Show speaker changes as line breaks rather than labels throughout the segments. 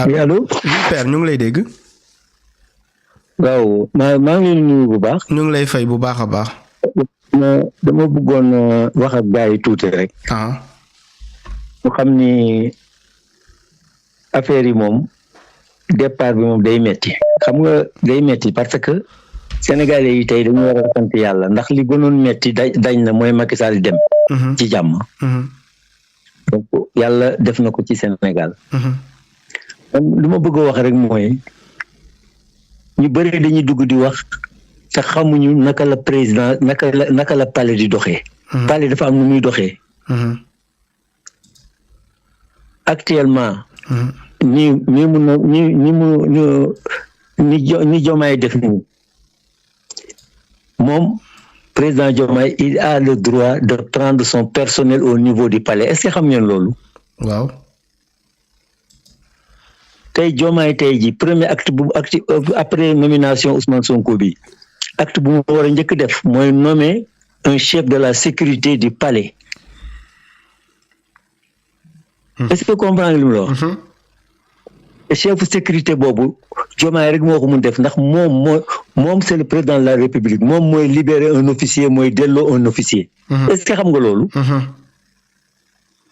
oui allo.
oui père ñu ngi lay dégg.
waaw maa ngi leen nuyu bu baax.
ñu ngi lay fay bu baax a baax.
dama bëggoon wax ak gars yi tuuti rek. ñu xam ni affaire yi moom départ bi moom day metti xam nga day metti parce que sénégalais yi tey dañu war a sant yàlla ndax li gënoon metti dañ na mooy Macky Sall dem. ci jàmm. donc yàlla def na ko ci Sénégal. lu ma bëgg a wax rek mooy ñu bëri dañuy dugg di wax te xamuñu naka la président naka la palais di doxee. palais dafa am nu muy doxee. actuellement. ni Diomaye def nii moom président Diomaye il a le droit de prendre son personnel au niveau du palais est-ce que xam ngeen loolu.
waaw.
tey Diomaye tey ji premier acte après nomination Ousmane Sonko bi acte bu mu war a njëkk def mooy nommer un chef de la sécurité du palais. est-ce que comprendre li mu la wax. chef sécurité boobu Diomaye rek moo ko mun def ndax moom c'est le président de la République moom mooy libérer un officier mooy delloo un officier. est-ce que xam nga loolu.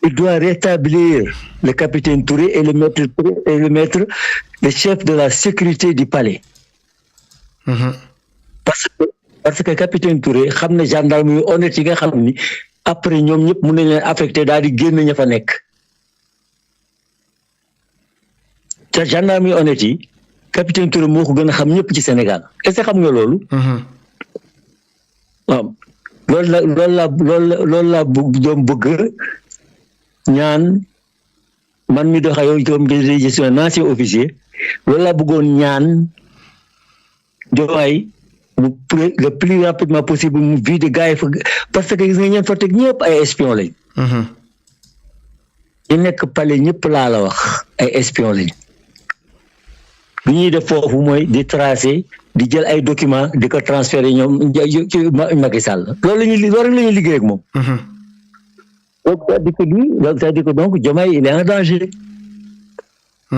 il doit rétablir le capitaine Touré et le mettre le chef de la sécurité du palais. parce que capitaine Touré xam na gendarme yu honnête yi nga xam ni après ñoom ñëpp mun nañ leen affecté daal di génn ña fa nekk. te gendarme yu honnête yi capitaine Touré moo ko gën a xam ñëpp ci Sénégal est-ce que xam nga loolu. waaw loolu la doon bëgg ñaan man mi doxa yow comme je suis un ancien officier loolu laa bëggoon ñaan Diomaye le plus rapidement possible mu vide gars yi fa parce que gis nga ñeen fa teg ñëpp ay espion lañ. ñu nekk palais ñëpp laa la wax ay espion lañ. li ñuy def foofu mooy di tracer di jël ay documents di ko transférer ñoom ci Macky Sall loolu la ñuy liggéey ak moom. donc c'est-à-dire que donc Diomaye il est en danger. il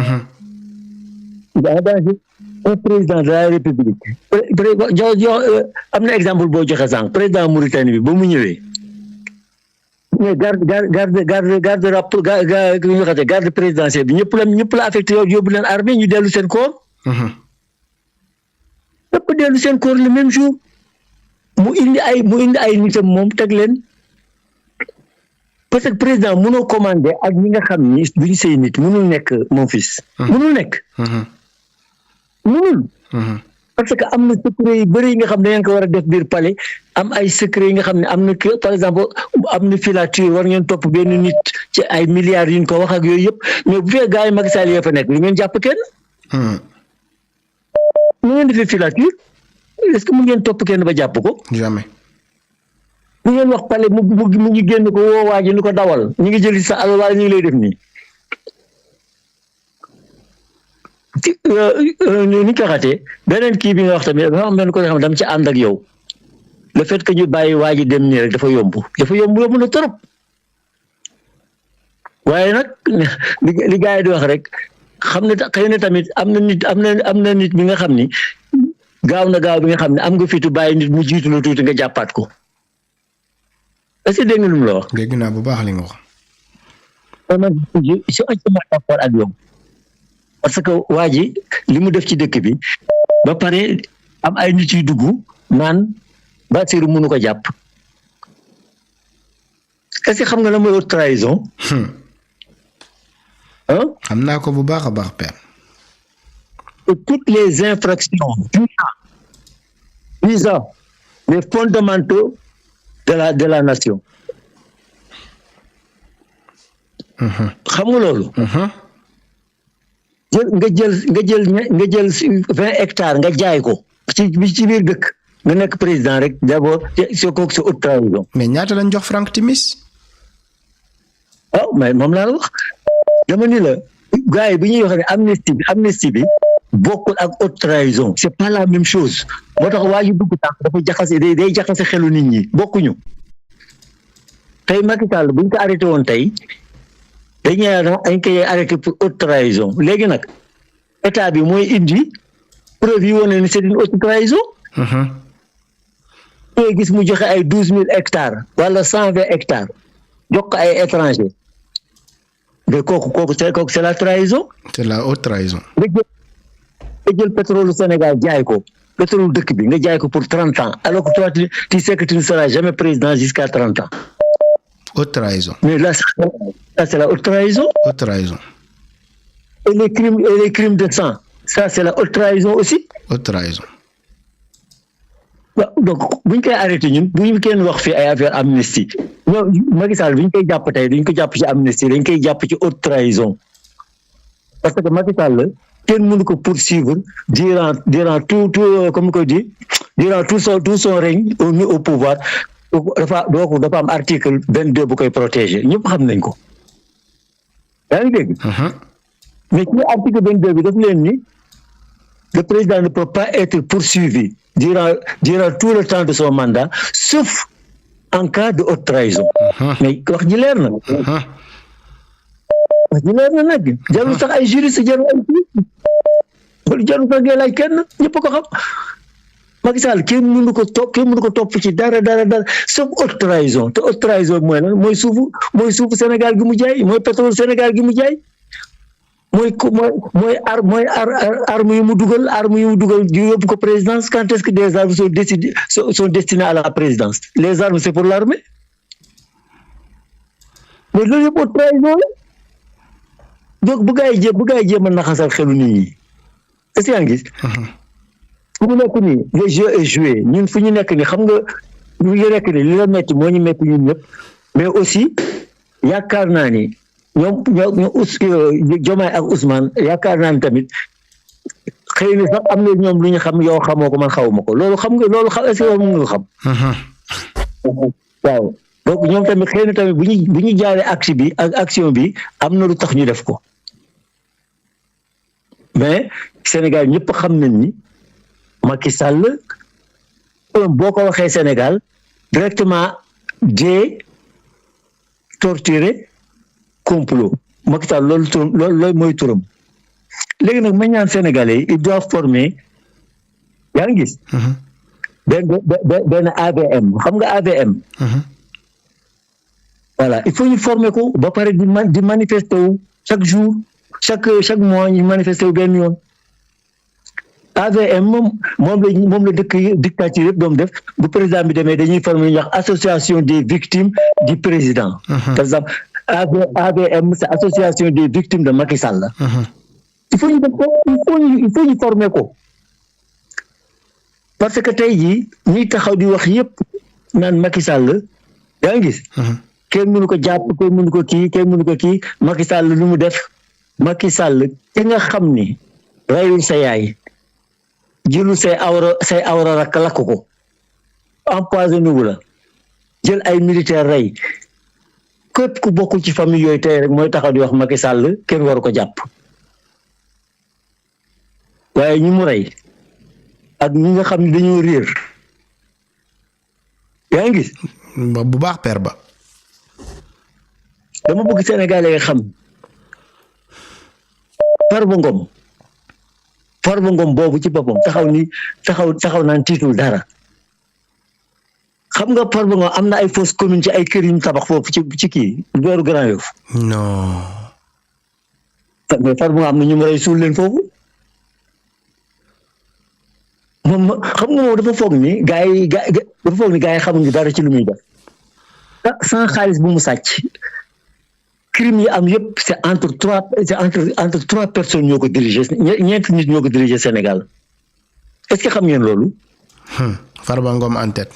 est en danger un président de la République. am na exemple boo joxe sànq président Mauritanie bi ba mu ñëwee. mais garde présidentielle bi ñëpp la affecté yóbbu leen armée ñu dellu seen corps. ñëpp dellu seen corps le même jour mu indi ay nitam moom teg leen parce que président mënoo commandé ak ñi nga xam ni duñ say nit mënul nekk mon fils. mënul nekk. mënul. parce que am na secret yu bëri yi nga xam ne da ngeen ko war a def biir palais am ay secret yi nga xam ne am na par exemple am na filature war ngeen topp benn nit ci ay milliards yu ñu ko wax ak yooyu yëpp mais bu fekkee gars yi Macky Sall fa nekk lu ngeen jàpp kenn. nu ngeen defee filature est-ce que mu ngeen topp kenn ba jàpp ko.
jamais.
mu ngeen wax palais mu ngi génn ko woo waa ji ni ko dawal ñu ngi jëli sa alal wala ñu ngi lay def nii. ni ko xatee beneen kii bi nga wax tamit dafa am benn ko xam dama ci ànd ak yow le fait que ñu bàyyi waa ji dem nii rek dafa yomb na trop waaye nag li gars yi di wax rek xam ne xëy na tamit am na nit bi nga xam ni gaaw bi nga xam ne am nga fitu bàyyi nit mu jiitu la tuuti nga jàppaat ko est-ce que dégg nga lu mu la wax.
dégg naa bu baax li nga wax.
je suis entièrement d'accord ak yow. parce que waa ji li mu def ci dëkk bi ba pare am ay nit yu dugg naan Bassirou mënu ko jàpp est-ce que xam nga la mooy haute trahison.
xam naa ko bu baax a baax père.
toutes les infractions visant les fondamentaux de la nation. xam nga loolu. nga jël 20 hectares nga jaay ko ci biir dëkk nga nekk président rek d'abord c'est kooku c'est haute trahison.
mais ñaata lañ jox Franck Timis.
mais moom laa la wax dama ni la gars yi bi ñuy wax ne amnistie bi bokkul ak haute trahison c'est pas la même chose moo tax waa yu dugg tànk dafa jaxase day jaxase xelu nit ñi bokkuñu tey Macky Sall buñ ko arrêté woon tey dañ koy arrêté pour haute trahison léegi nag état bi mooy indi preuve yi wane ne c'est une haute trahison. ngay gis mu joxe ay 12,000 hectares wala 120 hectares jox ko ay étrangers mais kooku c'est la trahison.
c'est la haute trahison.
nga jël pétrole Sénégal jaay ko pétrole dëkk bi nga jaay ko pour 30 ans alors que toi tu sais que tu ne seras jamais président jusqu'à 30 ans.
Haute trahison.
Mais là, ça c'est la haute trahison.
Haute trahison.
Et les crimes de sang, ça c'est la haute trahison aussi.
Haute trahison.
Donc bu ñu koy arrêté ñun bu ñu kenn wax fi ay affaire amnistie Macky Sall bi ñu koy jàpp tey duñ ko jàpp ci amnistie dañ koy jàpp ci haute trahison parce que Macky Sall kenn mënu ko poursuivre durant tout comme ko dit durant tout son règne au pouvoir dafa am article 22 bu koy protéger ñëpp xam nañ ko yaa ngi dégg. Mais ci article 22 bi daf leen ni le président ne peut pas être poursuivi durant tout le temps de son mandat sauf en cas de haute trahison. Mais wax ji leer na. wax ji leer na nag jarul sax ay juriste jarul ay kii jarul sax ngay laaj kenn ñëpp ko xam. Macky Sall kenn mënu ko topp ci dara sauf haute trahison te haute trahison mooy lan mooy suufu Sénégal gi mu jaay mooy pétrole Sénégal gi mu jaay mooy arme yu mu dugal yóbbu ko présidence quand est-ce que des armes sont destinées à la présidence les armes c'est pour l'armée mais loolu yëpp haute trahison la donc bu gaa yi jéem a naxasal xelu nit ñi est-ce que yaa ngi gis fu ñu nekk nii le jeu est joué ñun fu ñu nekk nii xam nga ñu nekk nii li la metti moo ñu metti ñun ñëpp mais aussi yaakaar naa ni ñoom Diomaye ak Ousmane yaakaar naa ni tamit xëy na sax am na ñoom lu ñu xam yow xamoo ko man xawuma ko loolu xam est-ce que yow mën nga xam. waaw donc ñoom tamit xëy na tamit bu ñu jaaree action bi am na lu tax ñu def ko mais Sénégal ñëpp xam nañ ni. Macky Sall boo ko waxee Sénégal directement torturé complot Macky Sall loolu mooy turam léegi nag ma ñaan Sénégalais ils doivent former yaa ngi gis. benn AVM xam nga AVM. Voilà il faut ñu former ko ba pare di manifester wu chaque jour chaque mois ñu manifester wu benn yoon. AVM moom la dictature yëpp doom def bu président bi demee dañuy former ñu wax association des victimes du président. Par exemple AVM c'est association des victimes de Macky Sall. il faut ñu def ko il faut ñu former ko parce que tey jii ñuy taxaw di wax yëpp naan Macky Sall yaa ngi gis. kenn mënu ko jàpp kenn mënu ko kii Macky Sall lu mu def Macky Sall te nga xam ni rayul sa yaay. jëlu say awra rakk lakk ko empoisonné wu la jël ay militaire rey képp ku bokkul ci famille yooyu tey rek mooy taxaw di wax Macky Sall kenn waru ko jàpp waaye ñi mu rey ak ñi nga xam ne dañoo réer yaa ngi gis
bu baax père ba
dama bëgg Sénégalais xam Farba Ngom boobu ci boppam taxaw naan tiitul dara xam nga Farba Ngom am na ay fausse commune ci ay kër yu ñu tabax foofu ci kii booru Grand Yoff.
non.
mais Farba Ngom am na ñu mu rey suul leen foofu moom xam nga moom dafa foog ni gaa yi xamuñu dara ci lu muy def sans xaalis bu mu sàcc. crime yi am yëpp c'est entre trois personnes ñoo ko diriger ñeenti nit ñoo ko diriger Sénégal est-ce que xam ngeen loolu.
Farba Ngom en tête.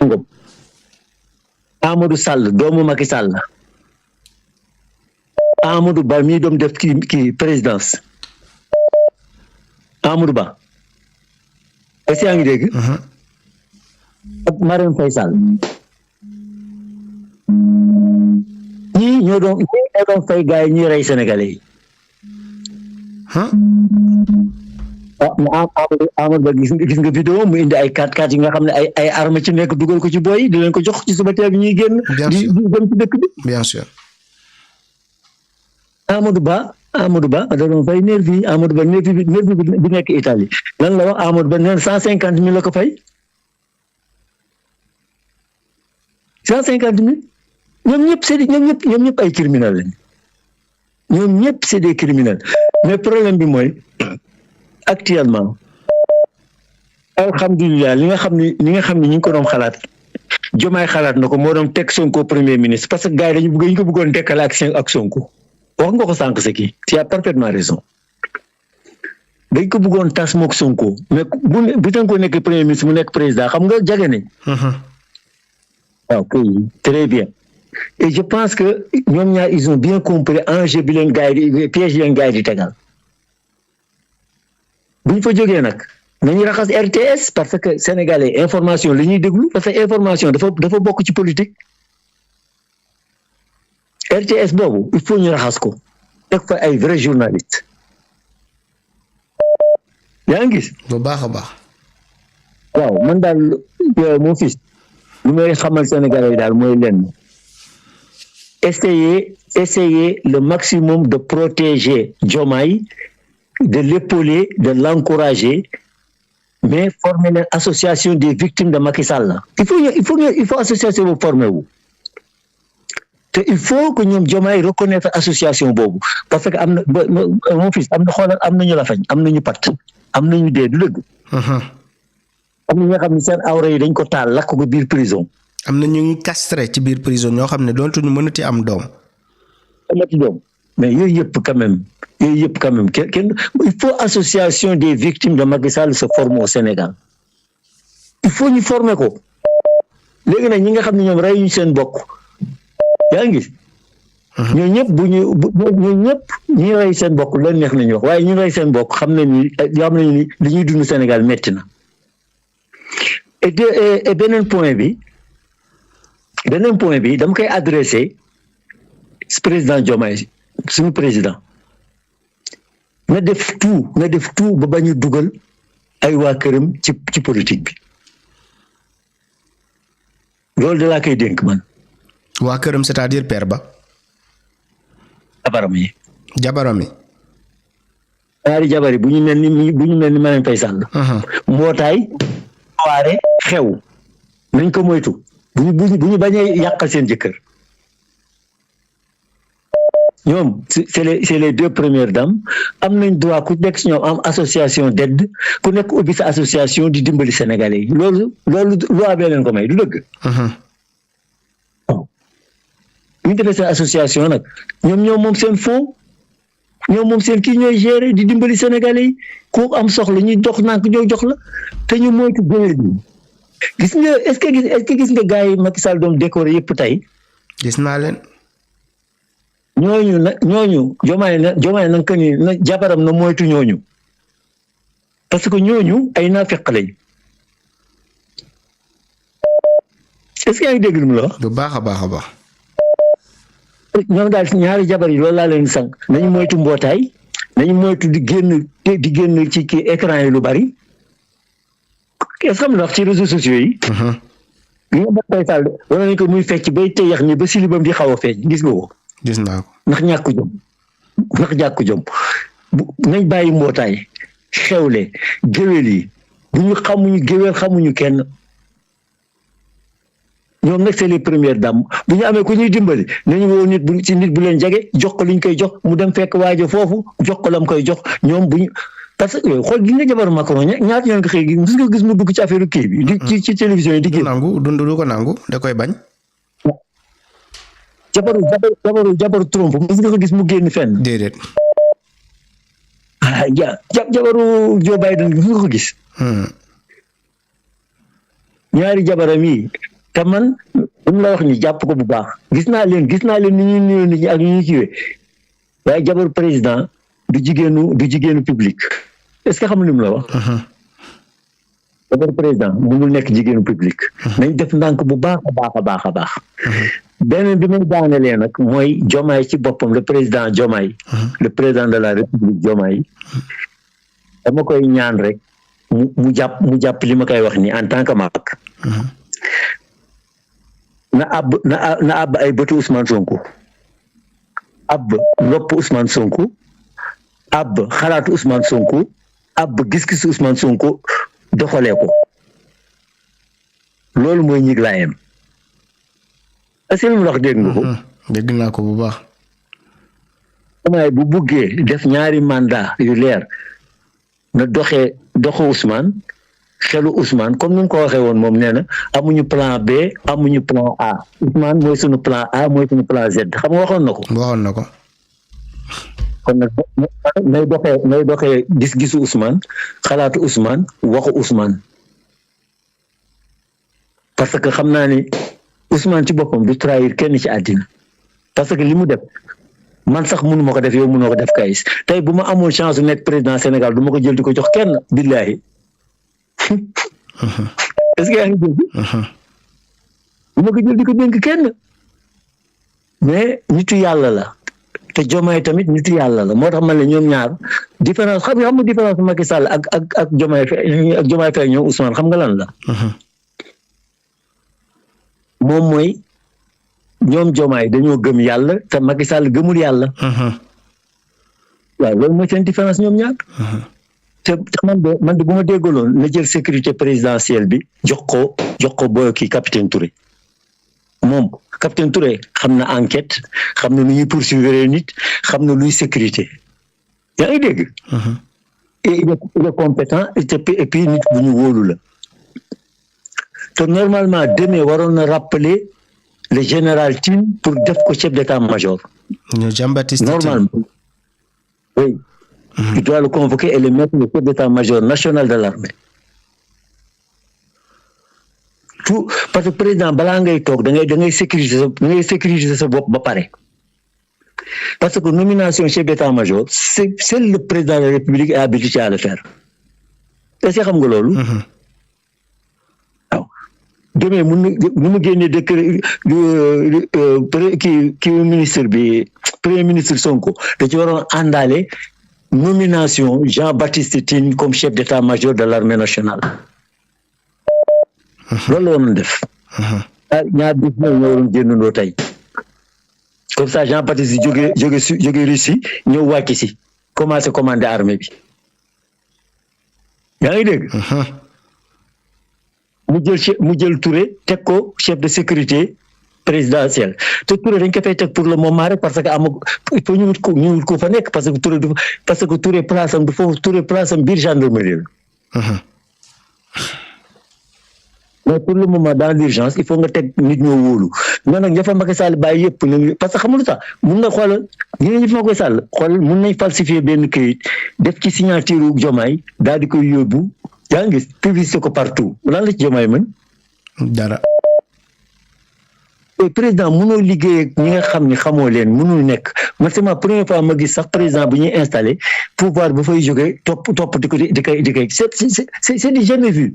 Ngom Amadou Sall doomu Macky Sall Amadou Ba mii doom def kii présidence Amadou Ba est-ce que yaa ngi dégg. ak Marème Faye Sall. ñii ñoo doon fay gars yi ñuy rey Sénégalais yi. Amadou Ba gis nga vidéo mu indi ay 4x4 yi nga xam ne ay armes ci nekk dugal ko ci booy di leen ko jox ci suba teel bi ñuy génn. di dem ci dëkk bi.
bien sûr.
Amadou Ba Amadou Ba da doon fay nervi Amadou Ba nervi bi nekk Italie lan la wax Amadou Ba neen 150,000 la ko fay 150,000 ñoom ñëpp ay criminels lañ ñoom ñëpp c'est des criminels mais problème bi mooy actuellement alhamdulilah li nga xam ni ñu ngi ko doon xalaat Diomaye xalaat na ko moo doon teg Sonko premier ministre parce que gars yi ñu ko bëggoon dekkale ak Sonko wax nga ko sànq sa kii tu as parfaitement raison dañ ko bëggoon tas mook Sonko mais bu Sonko nekk premier ministre mu nekk président xam nga jage nañ. waaw très bien et je pense que ñoom ñaar ils ont bien compris enjeu bi leen gars yi piège leen gars yi di tegal bu ñu fa jógee nag nañu raxas RTS parce que sénégalais information la ñuy déglu parce que information dafa bokk ci politique RTS boobu il faut ñu raxas ko teg fa ay vrais journalistes yaa ngi gis.
bu baax a baax.
waaw man daal mon fils lu may xamal sénégalais yi daal mooy lenn essayer le maximum de protéger Diomaye, de l'épauler, de l'encourager, mais former une association des victimes de Macky Sall. Il faut association boobu former wu te il faut que ñoom Diomaye reconnaître association boobu parce que am na mon fils am na xoolal am nañu la fañ am nañu pat am nañu dee du dëgg. am na ñoo xam ne seen awra yi dañ ko taal lakk ko biir prison.
am na ñu ngi castré ci biir prison ñoo xam ne dootuñu mënati am doom.
mais yooyu yëpp quand même kenn il faut association des victimes de Macky Sall se former au Sénégal il faut ñu former ko léegi nag ñi nga xam ne ñoom rey ñu seen bokk yaa ngi gis. ñoo ñëpp ñoo ñëpp ñi rey seen bokk loolu neex nañu wax waaye ñu rey seen bokk xam nañu ni li ñuy dund Sénégal metti na et beneen point bi dama koy adressé président Diomaye suñu président na def tout ba bañu dugal ay waa këram ci politique bi loolu de laa koy dénk man.
waa këram c'est-à-dire père ba. jabaram yi.
ñaari jabar yi bu ñu mel ni Marième Faye Sall. mbootaay waare xew nañ ko moytu bu ñu bañee yàqal seen jëkkër. ñoom c'est les deux premières dames am nañ droit ku nekk si ñoom am association d'aide ku nekk ubbi sa association di dimbali sénégalais yi loolu loi bee leen ko may du dëgg. waaw bu ñu defee seen association nag ñoom moom seen fonds ñoom moom seen kii ñooy gérer di dimbali sénégalais yi ku am soxla ñuy dox nànk ñoo jox la te ñu moytu góor yi gis nga est-ce que gis nga gars yi Macky Sall doon décoré yëpp tey.
gis naa leen.
ñooñu Diomaye na nga ni na jabaram na moytu ñooñu parce que ñooñu ay naafeq lañ est-ce que yaa ngi dégg lu mu la wax.
bu baax a baax a baax.
ñoom daal ñaari jabar yi loolu laa leen sànq nañu moytu mbootaay nañu moytu di génn ci kii écran yi lu bari est-ce que xam nga wax ci réseaux sociaux yi. li nga Faye Sall wala nañ ko muy fecc bay teyax ni ba silibam di xaw a feeñ gis nga ko.
gis naa ko
ndax ñàkk jom nañ bàyyi mbootaay xewle géwél yi bu ñu xamuñu géwél xamuñu kenn ñoom nag c'est les premières dames bu ñu amee ku ñuy dimbali nañu woo nit bu leen jege jox ko liñ koy jox mu dem fekk waajo foofu jox ko lam koy jox ñoom buñu parce que xool gi nga jabaru Macron ñaata yoon nga xëy gis mu dugg ci affaire kii bi di ci télévision yi di génn
nangu du ko nangu da koy bañ.
jabaru Trump mos nga ko gis mu génn fenn.
déedéet.
jabaru Joe Biden mos nga ko gis. ñaari jabaram yi te man mu la wax ni jàpp ko bu baax gis naa leen ni ñuy nuyoo nit ñi ak ñu ñuy kiiwee waaye jabaru président du jigéenu public est-ce que xam nga li mu la wax. jabaru président mënul nekk jigéenu public. nañ def ndànk bu baax a baax. beneen bi may daanelee nag mooy Diomaye ci boppam le président Diomaye. le président de la République Diomaye. dama koy ñaan rek mu jàpp li ma koy wax ni en tant que mag. na àbb ay bëtu Ousmane Sonko. àbb nopp Ousmane Sonko ab xalaatu Ousmane Sonko ab gis-gisu Ousmane Sonko doxalee ko loolu mooy njiglaayam est-ce que lu mu wax dégg nga ko.
dégg naa ko bu baax.
Diomaye bu buggee def ñaari mandat yu leer na doxu Ousmane xelu Ousmane comme ni mu ko waxee woon moom nee na amuñu plan B amuñu plan A Ousmane mooy suñu plan A mooy suñu plan Z xam nga waxoon na ko.
waxoon na ko.
kon nag nay doxee gis-gisu Ousmane xalaatu Ousmane waxu Ousmane parce que xam naa ni Ousmane ci boppam du trahir kenn ci àddina parce que li mu def man sax mënu ma ko def yow mënoo ko def kayis tey bu ma amoon chance su nekk président Sénégal du ma ko jël di ko jox kenn billahi est-ce que yaa ngi dégg du ma ko jël di ko dénk kenn mais nitu yàlla la te Diomaye tamit nitu yàlla la moo tax man la ñoom ñaar différence xam nga différence Macky Sall ak Diomaye Faye ñoom Ousmane xam nga lan la moom mooy ñoom Diomaye dañoo gëm yàlla te Macky Sall gëmul yàlla waaw loolu mooy seen différence ñoom ñaar te man de bu ma déggaloon na jël sécurité présidentielle bi jox ko booy kii capitaine Touré moom capitaine Touré xam na enquête xam na lu ñuy poursuivre nit xam na luy sécurité yaa ngi dégg et il est compétent et puis nit bu ñu wóolu la te normalement demain waroon na rappeler le général Tine pour def ko chef d'état-major
Jean-Baptiste
normalement oui il doit le convoquer et le mettre le chef d'état-major national de l'armée tout parce que président balaa ngay toog da ngay sécuriser sa bopp ba pare parce que nomination chef d'état-major c'est le président de la République est habilité à le faire est-ce que xam nga loolu waaw demee nu mu génnee décret kii ministre bi premier ministre Sonko da ci waroon àndaale nomination Jean-Baptiste Tine comme chef d'état-major de l'armée nationale loolu la waroon def ñaar bis ñoo waroon génnandoo tey comme ça Jean-Baptiste jóge Russie ñëw wàcc si commencé commander armée bi yaa ngi dégg mu jël Touré teg ko chef de sécurité présidentielle te Touré dañ ko fay teg pour le moment rek parce que il faut ñu wut ko fa nekk parce que Touré place am du foofu Touré place am biir gendarmerie la mais pour le moment dans l'urgence il faut nga teg nit ñoo wóolu mais nag ña fa Macky Sall bàyyi yëpp nag parce que xamul sax mun na xoolal ñi ñi fa Macky Sall xoolal mun nañ falsifier benn këyit def ci signature Diomaye daal di koy yóbbu yaa ngi gis publicité ko partout lan la ci Diomaye mën
dara
président mënoo liggéey ak ñi nga xam ni xamoo leen mënul nekk man c'est ma première fois ma gis sax président bu ñuy installé pouvoir ba fay jógee topp di koy c'est du jamais vu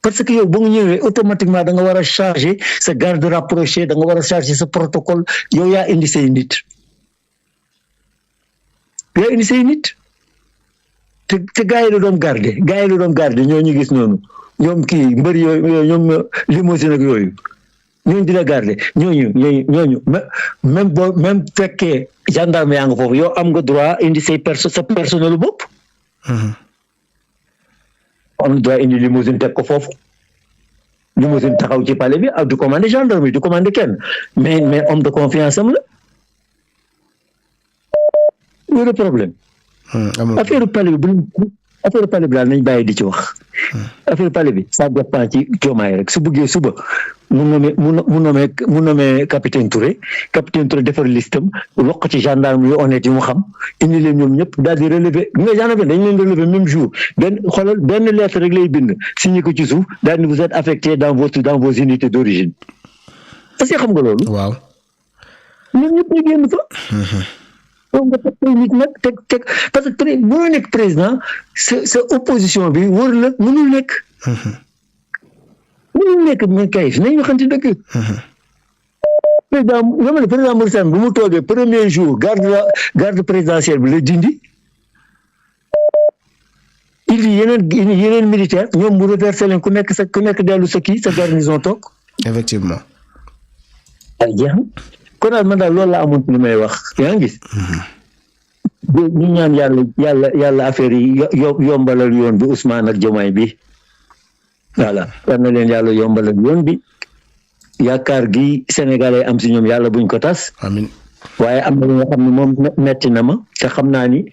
parce que yow ba nga ñëwee automatiquement da nga war a charger sa garde rapproché da nga war a charger sa protocole yow yaa indi say nit te gars yi la doon garder ñoo ñu gis noonu ñoom kii mbër yooyu ñoom limousine ak yooyu ñooñu di la garder ñooñu même fekkee gendarme yaa nga foofu yow am nga droit indi sa personnel bopp. am na droit indi limousine teg ko foofu limousine taxaw ci palais bi ak du commandé gendarme du commandé kenn mais homme de confiance am la loolu problème. affaire palais bi daal nañ bàyyi di ci wax. affaire palais bi ça dépend ci Diomaye rek su bëggee suba mu nommé capitaine Touré defar listam lokk ci gendarme yu honnête yi mu xam indi leen ñoom ñëpp daal di relever nga gendarme dañ leen relever même jour benn lettre rek lay bind signé ko ci suuf daal ni vous êtes affecté dans vos unités d'origine est-ce que xam nga loolu.
waaw.
ñoom ñëpp ñu génn fa. donc nga teg nit nag teg parce que bu nekk président sa opposition bi wër la mënul nekk. mais kay nañ waxante dëgg. président Macky Sall bu mu toogee premier jour garde présidentielle bi la dindi. il y yeneen militaire ñoom mu reversé leen ku nekk dellu sa garnison toog.
effectivement.
ay jeex kon daal man daal loolu la amoon li may wax yaa ngi gis ñu ñaan yàlla affaire yi yombalal yoon bi Ousmane ak Diomaye bi voilà war na leen yàlla yombalal yoon bi yaakaar gi Sénégalais am si ñoom yàlla buñ ko tas.
amiin
waaye am na li nga xam ne moom metti na ma te xam naa ni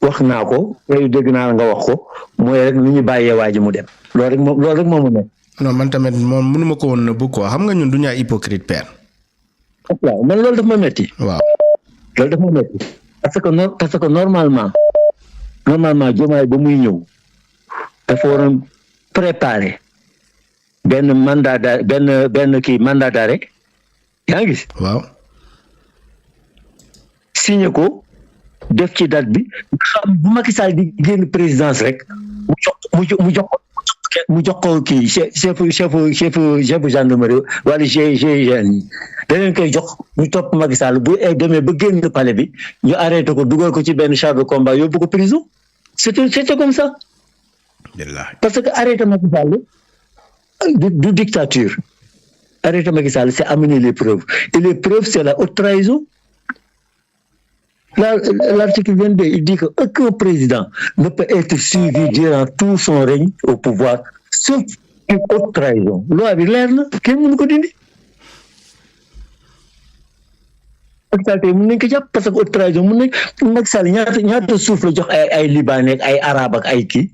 wax naa ko yooyu dégg naa nga wax ko mooy rek nu ñu bàyyee waa ji mu dem loolu rek moom mu nekk.
non man tamit moom mënuma ko woon nëbb quoi xam nga ñun du ñu ay hypocrite père.
waaw man loolu daf ma metti.
waaw
loolu daf ma metti parce que normalement Diomaye ba muy ñëw dafa waroon préparer benn mandat d'arrêt yaa ngi gis.
waaw.
signé ko def ci date bi xam bu Macky Sall di génn présidence rek mu jox ko kii chef gendarmerie wala GIGN da leen koy jox ñu topp Macky Sall bu demee ba génn palais bi ñu arrêté ko dugal ko ci benn char de combat yóbbu ko prison c'était comme ça. parce que arrêté Macky Sall du dictature arrêté Macky Sall c'est amener les preuves et les preuves c'est la haute trahison. L'article 22, il dit qu'aucun président ne peut être suivi durant tout son règne au pouvoir, sauf une haute trahison. Loi bi leer na kenn mënu ko dindi. Macky Sall tey mën nañ ko jàpp parce que haute trahison mën nañ Macky Sall ñaata suuf la jox ay libanais ay arabe ak ay kii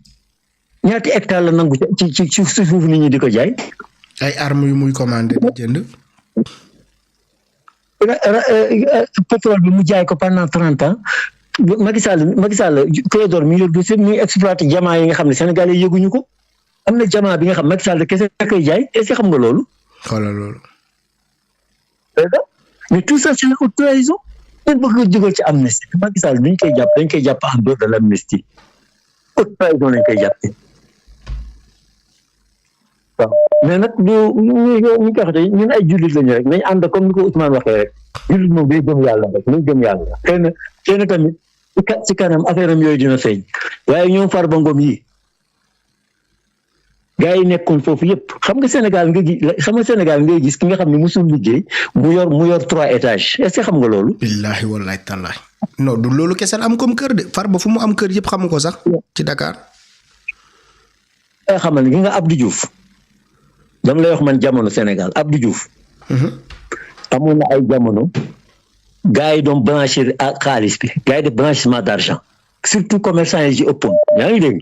ñaata hectare la nangu ci suuf nit ñi di ko jaay.
ay armes yu muy commandé di jënd.
pétrole bi mu jaay ko pendant 30 ans Macky Sall Clédor mi yor dossier muy exploité jamaa yi nga xam ne Sénégalais yëguñu ko am na jamaa bi nga xam Macky Sall kese koy jaay est-ce que xam nga loolu.
xoolal loolu.
mais tout ça c'est la haute trahison dañ bëgg a jógal ci amnistie Macky Sall dañ koy jàpp en dehors de l'amnistie haute trahison lañ koy jàppee waaw mais nag ñu ko waxee ñun ay jullit lañu rek nañ ànd comme ni ko Ousmane waxee rek jullit moom day gëm yàlla rek nañ gëm yàlla xëy na tamit ci kanam affaire am yooyu dina feeñ waaye ñoom Farba Ngom yi gars yi nekkoon foofu yëpp xam nga Sénégal ngay gis ki nga xam ne musul liggéey mu yor 3 étages est-ce que xam nga loolu.
billaahi wallaahi tallaahi. non du loolu kese la am comme kër de Farba fu mu am kër yëpp xamu ko sax ci Dakar.
nga xamal ne gi nga Abdou Diouf. dama lay wax man jamono Sénégal Abdou Diouf. amoon na ay jamono gars yi doon blanchir ak xaalis bi gars yi def blanchiment d'argent surtout commerçant yi ci ëppoon yaa ngi dégg.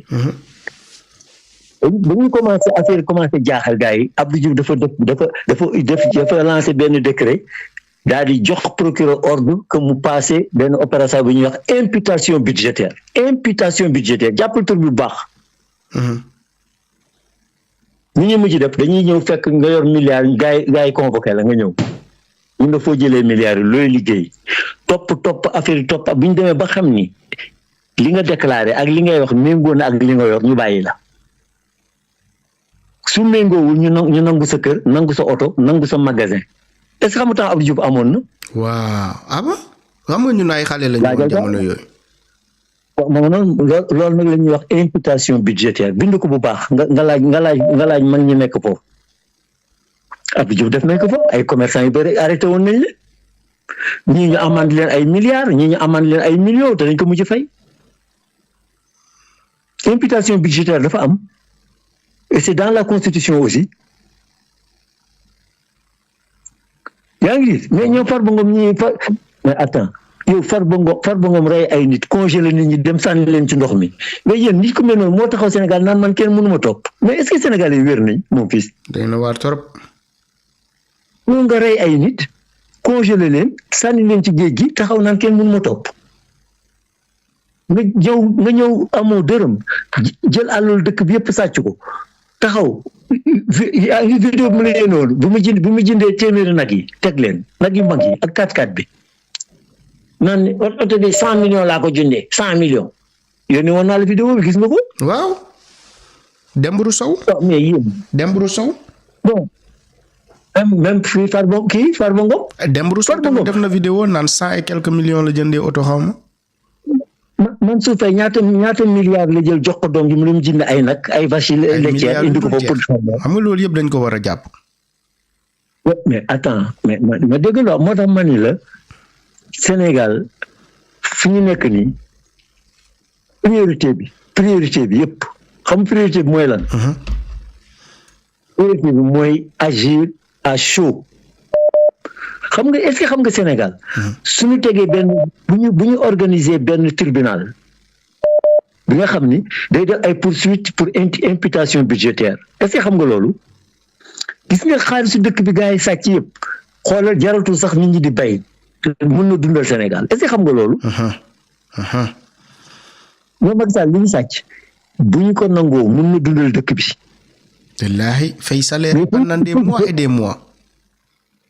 ba ñuy commencé jaaxal gars yi Abdou Diouf dafa lancé benn décret daal di jox procureur ordre que mu passé benn opération bi ñuy wax imputation budgétaire jàppal tur bu baax. ni ñu mujj def dañuy ñëw fekk nga yor milliards gars yi convoqué la nga ñëw ñun la foo jëlee milliards yi looy liggéey topp affaire yi topp bi ñu demee ba xam ni li nga déclaré ak li ngay wax méngoo na ak li nga yor ñu bàyyi la su méngoowul ñu nangu sa kër nangu sa oto nangu sa magasin est-ce que xam nga Abdou Diouf amoon na.
waaw ah bon xam nga ñun ay xale lañu woon jamono yooyu.
loolu nag la ñuy wax imputation budgétaire bind ko bu baax nga laaj mag ñi nekk foofu Abdou Diouf def nañ ko fa ay commerçants yu bëri arrêté woon nañ leen ñii ñu amande leen ay milliards ñii ñu amande leen ay millions te dañ ko mujj fay imputation budgétaire dafa am et c'est dans la constitution aussi yaa ngi gis mais ñoom Farba Ngom mais attends yow Farba Ngom rey ay nit congelé nit ñi dem sànni leen ci ndox mi mais yéen nit ku mel noonu moo taxaw Sénégal naan man kenn mënu ma topp mais est-ce que Sénégal yi wér nañ mon fils.
day na waar trop.
moom nga rey ay nit congelé leen sànni leen ci géej gi taxaw naan kenn mënu ma topp nga ñëw amoo dërëm jël àllu dëkk bi yëpp sàcc ko taxaw vidéo bi mu ne noonu bu mu jëndee téeméeri nag yi teg leen nag yu mag yi ak 4x4 bi. naan oto bi 100 millions laa ko jëndee 100 millions yónni woon naa la vidéo bi gis nga ko.
waaw. Dembourou Sow.
mais yéen.
Dembourou Sow.
bon même fii Farba Ngom.
Dembourou Sow tamit def na vidéo naan 100 et quelques millions la jëndee oto xaw ma.
man su fay ñaata milliards la jël jox ko doom ji mu lim jënd ay nag ay vaches laitières indi ko foofu pour.
xam nga loolu yëpp dañ ko war a jàpp.
mais attends mais dégg nga moo tax ma ni la. Sénégal fi ñu nekk nii priorité bi yëpp xam priorité bi mooy lan. priorité bi mooy agir à chaud. xam nga est-ce que xam nga Sénégal. suñu tegee benn bu ñu organiser benn tribunal. bi nga xam ni day def ay poursuites pour imputation budgétaire est-ce que xam nga loolu gis nga xaalisu dëkk bi gars yi sàcc yëpp xoolal jaratul sax nit ñi di bay mën na dundal Sénégal est-ce que xam nga loolu. ñoom Macky Sall li ñu sàcc bu ñu ko nangoo mën na dundal dëkk bi.
wallaahi fay salaire pendant des mois et des mois.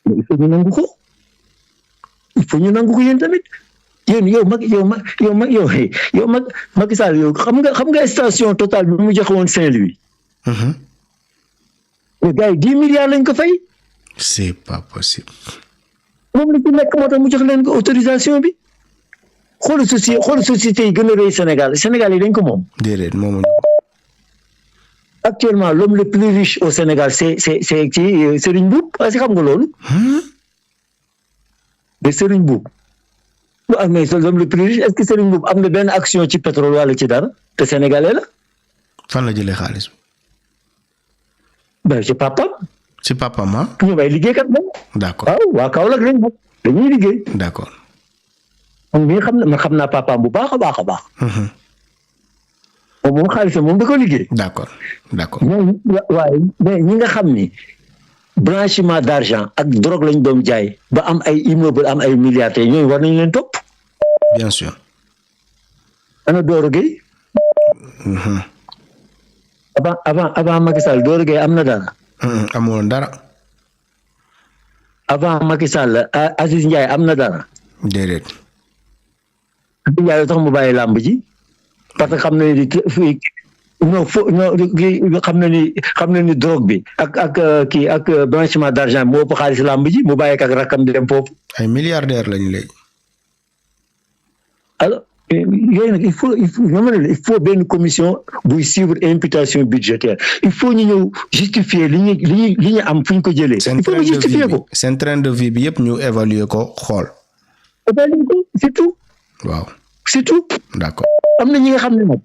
il faut ñu nangu ko yéen tamit. yow Macky Sall yow xam nga station Total bi mu joxe woon Saint-Louis. mais gars yi 10 milliards lañ ko fay.
c'est pas possible.
moom la ci nekk moo tax mu jox leen ko autorisation bi. xoolu société yi gën a rëy Sénégal yi dañ ko moom.
déedéet moomuñu.
actuellement l'homme le plus riche au Sénégal c'est Serigne Mboup est-ce que xam nga loolu. mais Serigne Mboup. waaw mais l'homme le plus riche est-ce que Serigne Mboup am na benn action ci pétrole wala ci dara te sénégalais la.
fan la jëlee xaalis.
ci papam.
ci papam ah.
ñu bay liggéeykat moom.
d'accord
waaw waa Kaolack lañ bokk dañuy liggéey.
d'accord.
man xam naa papaam bu baax a baax a baax. moom xaalis moom da ko liggéey.
d'accord.
mais ñi nga xam ni blanchiment d'argent ak drogue lañ doon jaay ba am ay immeuble am ay milliards te ñooñu war nañu leen topp.
bien sûr.
ana Doro Gueye. avant Macky Sall Doro Gueye am na dara.
amoon dara.
avant Macky Sall Aziz Ndiaye am na dara.
déedéet.
Aziz Ndiaye tax mu bàyyi làmb ji parce que xam na ni xam na ni drogue bi ak blanchiment d'argent moo ëpp xaalis làmb ji mu bàyyi ak rakkam dem foofu.
ay milliardaires lañu léegi.
alors yooyu nag il faut benn commission buy suivre imputation budgétaire il faut ñu ñëw justifier li ñu am fu ñu ko jëlee. il faut ñu justifier ko.
seen train de vie bi yëpp ñu évaluer ko xool.
c'est tout.
waaw
c'est tout.
d'accord.
am na ñi nga xam ne nag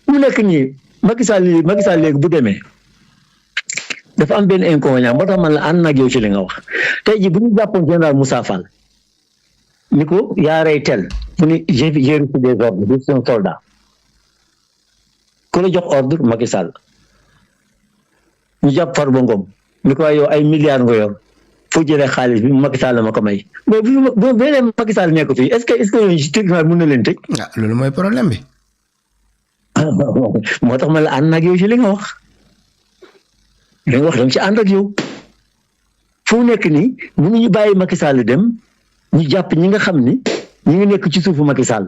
mu nekk nii Macky Sall léegi bu demee dafa am benn inconvénient moo tax man la ànd nag yow ci li nga wax tey jii bu ñu jàppoon général Moussa Fall ni ko yaa rey tel mu ni j'ai reçu des ordres de son soldat ku la jox ordre Macky Sall ñu jàpp Farba Ngom ni ko waaye yow ay milliards nga yor foo jëlee xaalis bi Macky Sall ma ko may mais bu beneen Macky Sall nekk fii est-ce que yooyu ci tribunal mën na leen tëj.
loolu mooy problème bi.
moo tax ma la ànd ak yow ci li nga wax dama ci ànd ak yow fu nekk nii mënuñu bàyyi Macky Sall dem ñu jàpp ñi nga xam ni ñi ngi nekk ci suufu Macky Sall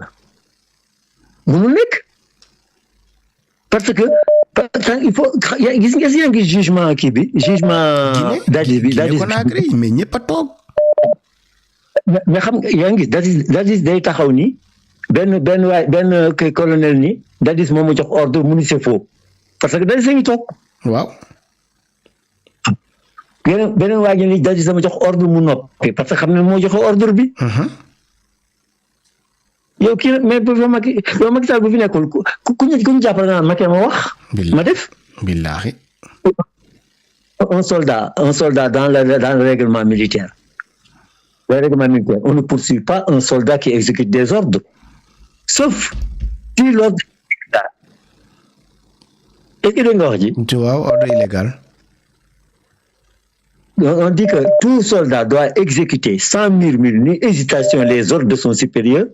mënul nekk parce que il faut gis nga yaa ngi jugement kii bi jugement. Dadis bi
mais ñëpp a toog.
mais xam nga yaa ngi Dadis day taxaw ni benn colonel ni Dadis moom mu jox ordre mu ni c'est faux parce que Dadis a ngi toog.
waaw.
beneen waa ji ni Dadis sama jox ordre mu noppi parce que xam ne moo joxe ordre bi. yow kii nag mais Macky Sall bu fi nekkul ku ñu jàppale naan Macky ma wax. ma def.
billahi.
un soldat dans le règlement militaire. Le règlement militaire, on ne poursuit pas un soldat qui exécute des ordres, sauf si l'ordre est illégal. Est-ce que tu l'as dit?
Tu vois, ordre illégal.
On dit que tout soldat doit exécuter sans murmure ni hésitation les ordres de son supérieur,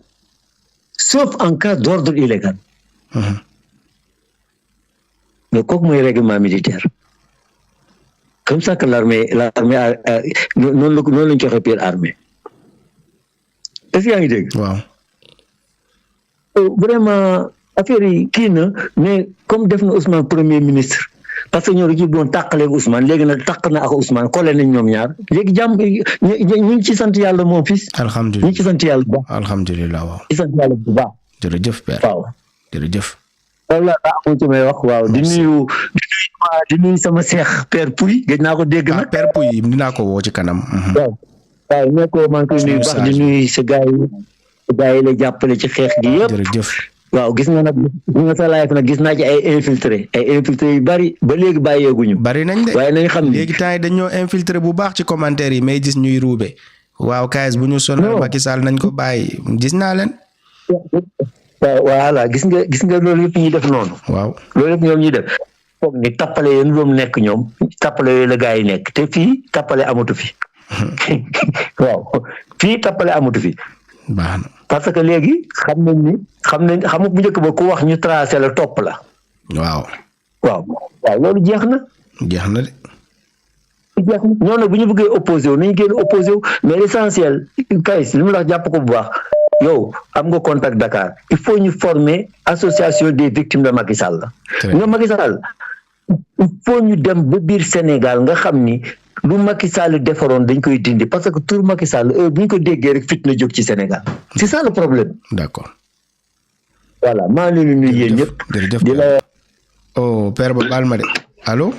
sauf en cas d'ordre illégal. Mais comme le règlement militaire, comme ça que l'armée non lañ joxe biir armée. Est-ce que yaa ngi dégg.
waaw.
vraiment affaire yi kii na mais comme def na Ousmane premier ministre parce que ñoo doon tàqaleeg Ousmane léegi nag tàq na ak Ousmane collé nañ ñoom ñaar léegi jàmm ñu ngi ci sant yàlla moom fils.
alhamdulilah
ñu ngi ci sant yàlla bu baax.
alhamdulilah waaw.
ci sant yàlla bu baax.
jërëjëf père.
waaw
jërëjëf.
loolu la amoon ci may wax waaw di nuyu sama seex père Pouy gëj naa ko dégg nag.
père Pouy dinaa ko woo ci kanam.
waaw ne ko maa ngi koy nuyu baax di nuyu sa gars yi la jàppale ci xeex gi yëpp.
jërëjëf.
waaw gis nga nag sa live nag gis naa ci ay infiltré yu bari ba léegi bàyyeeguñu.
bari nañ de
waaye nañ xam
léegi temps yi dañoo infiltré bu baax ci commentaire yi may gis ñuy ruube waaw KS bu ñu sonal Macky Sall nañ ko bàyyi gis naa leen.
waaw voilà gis nga loolu yëpp ñuy def noonu.
waaw
loolu yëpp ñoom ñuy def foog ni tappale yéen loolu nekk ñoom tappale yooyu la gaa yi nekk te fii tappale amatu fi waaw fii tappale amatu fi.
baax na
parce que léegi xam nga bu njëkk ba ku wax ñu tracé la topp la. waaw loolu jeex na.
jeex na de.
ñoo nag bu ñu bëggee opposé wu nañu génn opposé wu mais l'essentiel kayis li mu la jàpp ko bu baax yow am nga contact Dakar il faut ñu former association des victimes de Macky Sall la. nga Macky Sall il faut ñu dem ba biir Sénégal nga xam ni lu Macky Sall defaroon dañ koy dindi parce que tur Macky Sall bu ñu ko déggee rek fit na jóg ci Sénégal c'est ça le problème.
d'accord.
voilà maa ngi leen di nuyu yéen ñëpp.
jërëjëf di la. oh père ba baal ma de allo.